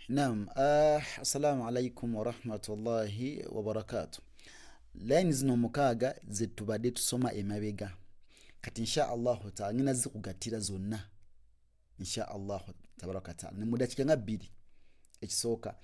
Naam, assalamu alaikum warahmatullahi wabarakatu. Layini zino 6 zetubadde tusoma emabega, kati insha Allahu taala ngenda zikugattira zonna insha Allahu tabaraka taala ne mu dakiika nga 2. Ekisooka,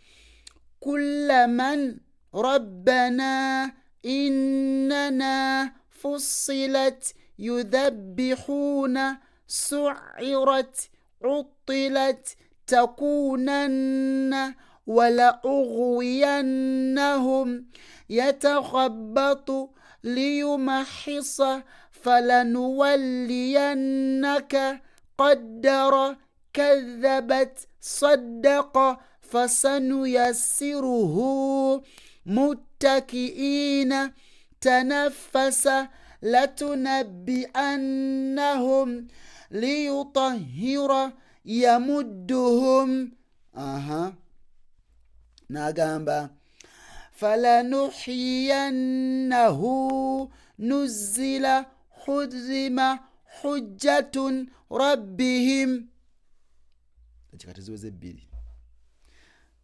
kullaman rabbana innana fussilat yudhabbihuna su'irat utilat takunanna wala ughwiyannahum yatakhabbatu liyumahisa falanuwalliyannaka qaddara kadhabat saddaqa fasanuyassiruhu muttakiina tanaffasa latunabbi'annahum liyutahhira yamudduhum. Aha, n'agamba falanuhyiyannahu nuzzila hurrima hujjatun rabbihim. Ekika teziweze 2.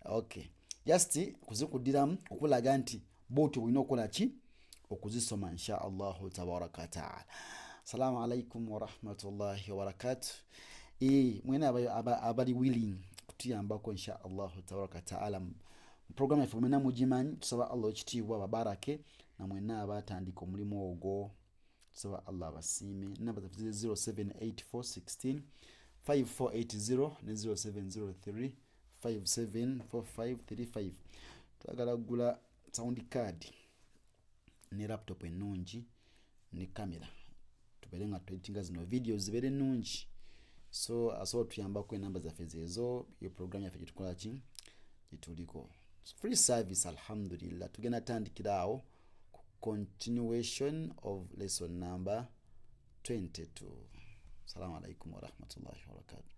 Okay, just kuzikuddiramu okulaga nti bwotyo bulina okukola ki okuzisoma insha Allahu tabaraka wataala. Assalamu alaikum warahmatullahi wabarakatu. Mwena abali willing kutuyambako insha Allahu tabaraka wataala mu programu yaffe, mwena mugimanyi. Tusaba Allah ekitiibwa babarake na mwena abatandika omulimu ogwo, tusaba Allah abasiime. Namba zaffe ziri 0784 16 5480 ne 0703 574535. Twagala kugula sound card ne laptop ennungi ne kamera, tubeere nga tueditinga zino videos zibeere ennungi. So asobola otuyambako, enamba zaffe zeezo. Yo program yaffe gyetukola ki gyetuliko free service, alhamdulillah. Tugenda tandikira awo ku continuation of lesson number 22. Assalamu alaikum warahmatullahi wabarakatuh.